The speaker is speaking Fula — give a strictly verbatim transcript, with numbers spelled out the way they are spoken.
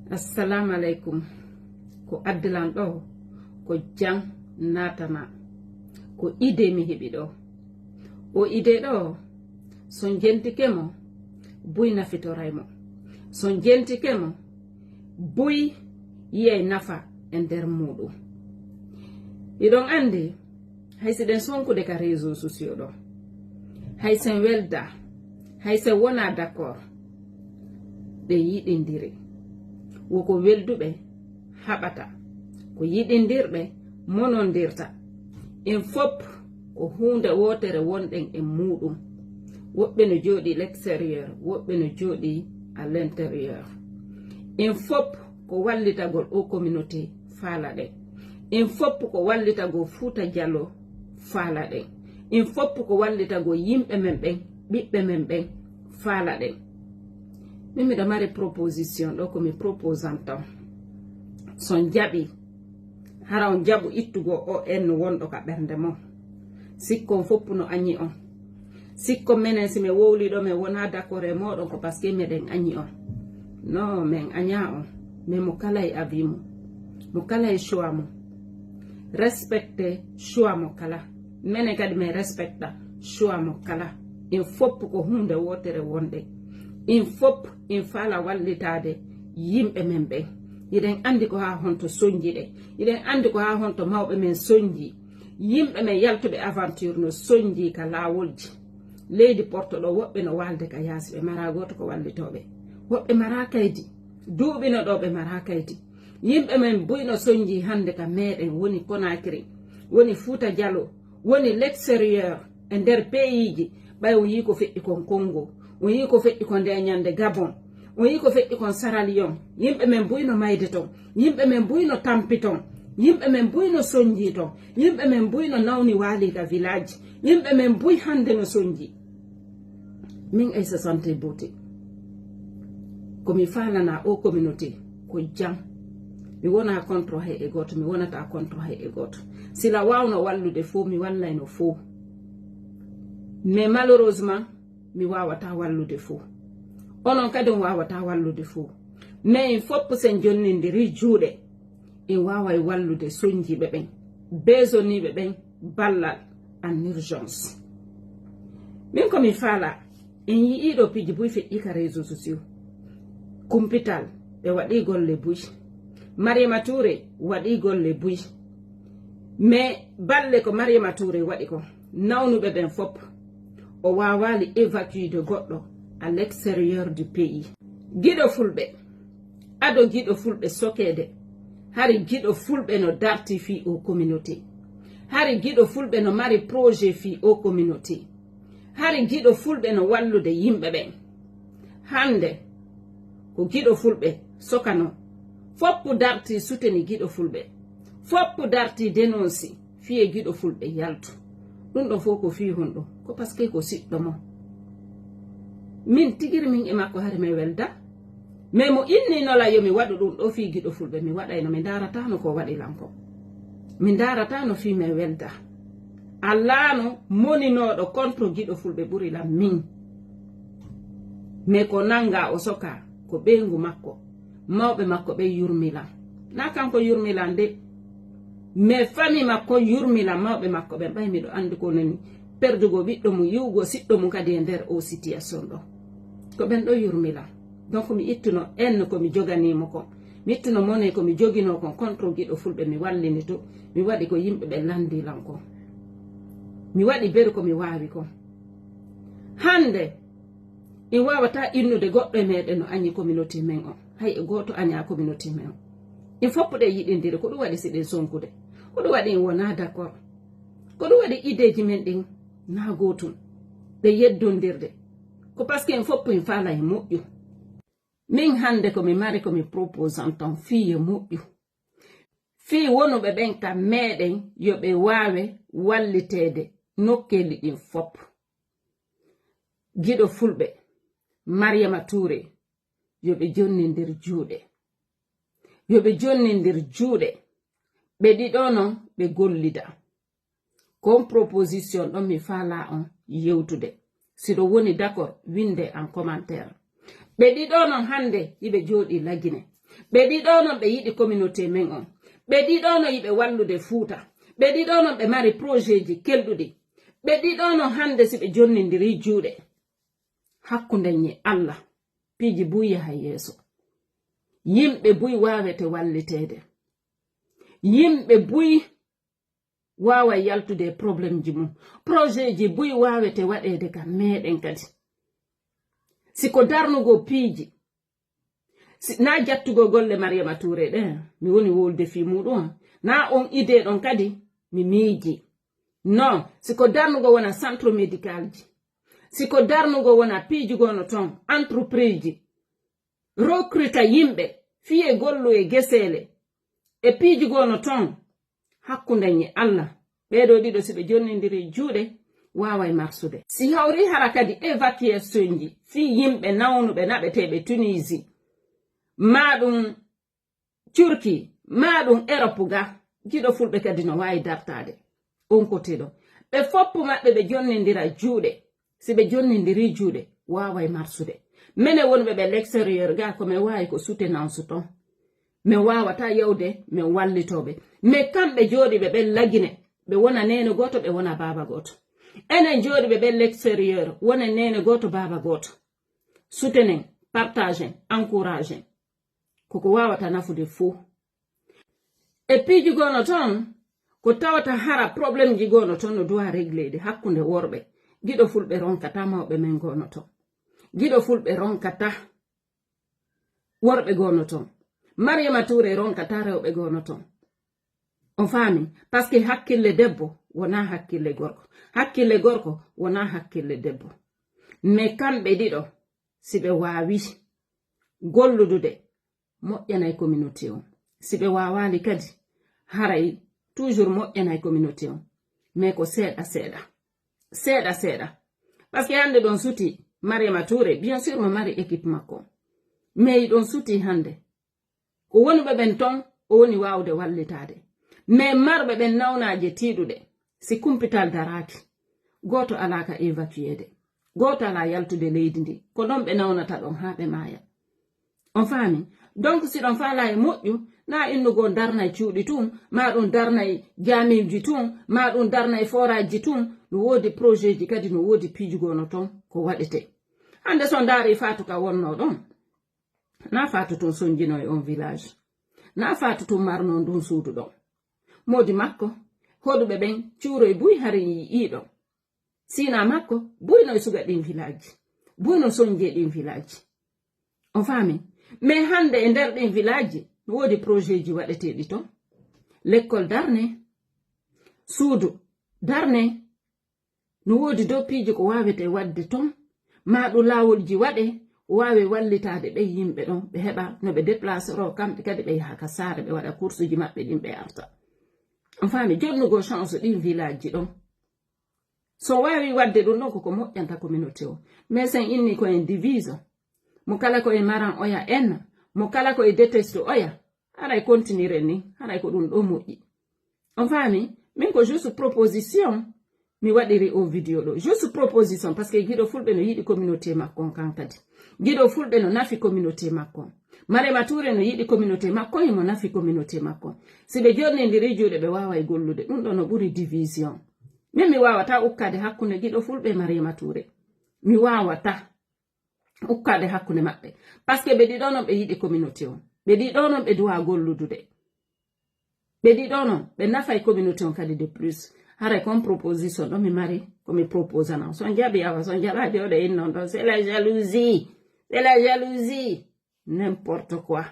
Assalamu aleykum. Ko addilan ɗo ko jam natana. Ko idée mi heɓi ɗo. O idée ɗo so jentike mo, buy nafitoray mo. So jentike mo, buy yiyay nafa e nder muɗum. Iɗon anndi, hay si ɗen sonkude ka réseaux sociaux ɗo, hay sen welda, hay sen wona d'accord, ɓe yiɗindiri. Woko welduɓe haɓata, ko yiɗindirɓe monondirta. En fop ko huunde wootere wonɗen e muɗum. Woɓɓe no jooɗi l'extérieur, woɓɓe no jooɗi à l'intérieur. En fop ko wallitagol o communauté faalaɗen. En fop ko wallitagol Fuuta Jallo faalaɗen. En fop ko wallitagol yimɓe men ɓen, ɓiɓɓe men ɓen faalaɗen. Min miɗo mari proposition ɗo ko mi proposant on. So on jaɓi, hara on jaɓu ittugo o en wonɗo ka ɓernde mon. Sikko on fop no añi on. Sikko menen si mi wowli ɗo men wona d'accord e moɗon ko parce que meɗen añi on. Non, men aña on. Mais mo kala e avis mum. Mo kala e choix mum. Respecte choix mo kala. Menen kadi men respecta choix mo kala. En fop ko huunde wootere wonɗen. En fop en faala wallitaade yimɓe men ɓen. Hiɗen anndi ko haa honto sonji ɗe. Hiɗen anndi ko haa honto mawɓe men sonji. Yimɓe men yaltuɓe aventure no sonji ka laawolji. Leydi Porto ɗo woɓɓe no waalde ka yaasi, ɓe mara gooto ko wallitooɓe. Woɓɓe mara kaydi. Duuɓi no ɗo ɓe mara kaydi. Yimɓe men buy no sonji hannde ka meɗen, woni Conakry, woni Fuuta Jallo, woni l'extérieur, e nder peyiiji. Ɓay on yii ko feƴƴi kon Congo, on yii ko feƴƴi kon nde ñande Gabon, on yii ko feƴƴi kon Sierra Leone. Yimɓe men buy no mayde ton, yimɓe men buy no tampi ton, yimɓe men buy no sonji ton, yimɓe men buy no nawni waali ka village, yimɓe men buy hannde no sonji. Min Aïssa Santé Beauté, ko mi faalana o communauté ko jam. Mi wona contre hay e gooto, mi wonata contre hay e gooto. Si la waawno wallude fow, mi wallayno fow. Mais malheureusement, mi waawata wallude fow. Onon kadi on waawata wallude fow. Mais en fop sen jonnindiri juuɗe, en waaway wallude sonjiiɓe ɓen, besoniiɓe ɓen ballal en urgence. Min ko mi faala, en yi'ii ɗo piiji buy feƴƴi ka réseaux sociaux. Kumpital, ɓe waɗii golle buy. Mariama Touré waɗii golle buy. Mais balle ko Mariama Touré waɗi ko, nawnuɓe ɓen fop, o waawaali évacuer de goɗɗo à l'extérieur du pays. Giɗo Fulɓe, ado giɗo Fulɓe sokeede, hari giɗo Fulɓe no darti fii o communauté. Hari giɗo Fulɓe no mari projet fii o communauté. Hari giɗo Fulɓe no wallude yimɓe ɓen. Hannde, ko giɗo Fulɓe sokano. Foppu darti suteni giɗo Fulɓe. Foppu darti denonsi fii e giɗo Fulɓe yaltu. Ɗum ɗon fof ko fii honɗum? Ko parce que ko siɗɗo mo. Min tigiri min e makko hari men welda. Mais mo inni nola yo mi waɗu ɗum ɗo fii giɗo Fulɓe, mi waɗayno, mi ndaratano ko waɗi lan ko. Mi ndaratano fii men welda. Allaano moninooɗo contre giɗo Fulɓe ɓuri lan min. Mais ko nanga o soka, ko ɓeyngu makko. Mawɓe makko ɓe yurmi lan. Na kanko yurmi lan de. Mais famille makko yurmi lan, mawɓe makko ɓen. Ɓay miɗo anndi ko nani perdugo ɓiɗɗo mum, yi'ugo siɗɗo mum kadi e nder o situation ɗo. Ko ɓen ɗo yurmi lan. Donc mi ittuno en ko mi joganiimo kon. Mi ittuno mone ko mi joginoo kon contre giɗo Fulɓe, mi wallini to. Mi waɗi ko yimɓe ɓen lanndi lan kon. Mi waɗi beru ko mi waawi kon. Hannde, en waawata innude goɗɗo e meɗen no añi communauté men on. Hay e gooto aña communauté men on. En foppuɗe yiɗindiri, ko ɗum waɗi si ɗen sonkude? Ko ɗum waɗi en wona d'accord? Ko ɗum waɗi ideeji men ɗin na gootum? Ɗe yeddondirde. Ko parce que en foppu en faala e moƴƴu. Min hannde ko mi mari ko mi proposant on fii e moƴƴu. Fii wonuɓe ɓen ka meɗen yo ɓe waawe walliteede nokkeeli ɗin fop. Giɗo Fulɓe, Mariama Touré, yo ɓe jonnindir juuɗe. Yo ɓe jonnindir juuɗe. Ɓe ɗiɗo non ɓe gollida. Kon proposition ɗon mi faala on yewtude. Si ɗo woni d'accord, winde en commentaire. Ɓe ɗiɗo non hannde hiɓe jooɗi Lagine. Ɓe ɗiɗo non ɓe yiɗi communauté men on. Ɓe ɗiɗo non yiɓe wallude Fuuta. Ɓe ɗiɗo non ɓe mari projet ji kelɗuɗi. Ɓe ɗiɗo non hannde si ɓe jonnindiri juuɗe. Hakkunde ñi Allah. Piiji buy yaha yeeso. Yimɓe buy waawete walliteede. Yimɓe buy waawa yaltude e problème ji mum. Projet ji buy waawete waɗeede ka meeɗen kadi. Si ko darnugo piiji, si, na jattugo golle Mariama Touré ɗen, mi woni wolde fii muɗum, na on idée ɗon kadi, mi miiji. Non, si ko darnugo wona centre médical ji, si ko darnugo wona piiji gono ton, entreprise ji, recruta yimɓe, fiye gollu e geseele, e piiji gono ton, hakkunde ñi Allah, ɓeeɗo ɗiɗo si ɓe jonnindiri juuɗe, waaway marsude. Si hawri hara kadi évacuation ji, fii yimɓe nawnuɓe naɓeteeɓe Tunisie, maa ɗum Turki, maa ɗum Europe ga, giɗo fulɓe kadi no waawi dartaade. On kotiiɗo. Ɓe foppu maɓɓe ɓe jonnindira juuɗe. Si ɓe jonnindiri juuɗe, waaway marsude. Mene wonɓe ɓe l'extérieur ga ko men waawi ko soutenance ton. Men waawata yawde, men wallitooɓe. Men kamɓe jooɗiiɓe ɓe Lagine, ɓe wona neene gooto, ɓe wona baaba gooto. Enen jooɗiiɓe ɓe l'extérieur, wonen neene gooto, baaba gooto. Soutenen, partagen, encouragen. Koko waawata nafude fuu. E piiji gono ton, ko tawata hara problème ji gono ton no duwa régleede hakkunde worɓe. Giɗo fulɓe ronkata mawɓe men gono ton. Giɗo fulɓe ronkata worɓe gono ton. Mariama Touré ronkata rewɓe gono ton. On faami? Parce que hakkille debbo wona hakkille gorko. Hakkille gorko wona hakkille debbo. Mais kamɓe ɗiɗo, si ɓe waawi golludude, moƴƴanay communauté on. Si ɓe waawaali kadi, haray toujours moƴƴanay communauté on. Mais ko seeɗa seeɗa. Seeɗa seeɗa. Parce que hannde ɗon suti Mariama Touré, bien sûr mo mari équipe makko. Mais ɗon suti hannde. Ko woni ɓe ɓen ton, o woni waawde wallitaade. Mais marɓe ɓen nawnaaje tiiɗuɗe, si kumpital daraaki, gooto alaa ka évacueede. Gooto alaa yaltude leydi ndi. Ko ɗon ɓe nawnata ɗon haa ɓe maaya. On faami? Donc, si ɗon faalaa e moƴƴu, na innugo darnay cuuɗi tun, ma ɗum darnay jaamiiji tun, ma ɗum darnay forage ji tun, no woodi projet ji kadi, no woodi piiji gono ton ko waɗete. Hannde so ndaari Faatu ka wonno ɗon, na Faatu tun sonjino e on village. Na Faatu tun marno ndun suudu ɗon. Moodi makko, hoɗuɓe ɓen cuuroy buy hari yi'i ɗon. Sina makko, buy no e suga ɗin village. Buy no sonje ɗin village. On faami? Mais hannde e nder ɗin village, no woodi projet ji waɗeteeɗi ton. Lekkol darne, suudu darne, no woodi dow piiji ko waawete waɗde ton, ma ɗum laawolji waɗe, waawe wallitaade ɓe yimɓe ɗon, ɓe heɓa no ɓe déplacero, kamɓe kadi ɓe yaha ka saare, ɓe waɗa course ji maɓɓe ɗin, ɓe arta. On faami? Jonnugo chance ɗin village ji ɗon. So waawi waɗde ɗum ɗon, koko moƴƴanta communauté o. Mais sen inni ko en division. Mo kala ko e maran oya en, mo kala ko e déteste oya, haray continuer ni, haray ko ɗum ɗo moƴƴi. On faami? Min ko juste proposition, mi waɗiri o vidéo ɗo. Juste proposition, parce que giɗo fulɓe no yiɗi communauté makko on kan kadi. Giɗo fulɓe no nafi communauté makko on. Marema Touré no yiɗi communauté makko on, himo nafi communauté makko on. Si ɓe jonnindiri juuɗe, ɓe waaway gollude. Ɗum ɗo no ɓuri division. Min mi waawata ukkade hakkunde giɗo fulɓe e Marema Touré. Mi waawata ukkade hakkunde maɓɓe. Parce que ɓe ɗiɗo non ɓe yiɗi communauté on. Ɓe ɗiɗo non ɓe duwa golludude. Ɓe ɗiɗo non ɓe nafay communauté on kadi de plus. Haray kon proposition ɗo mi mari ko mi proposana on. So on jaɓi awa, so on jaɓaade oɗo innon ɗon. C'est la jalousie. C'est la jalousie. N'importe quoi.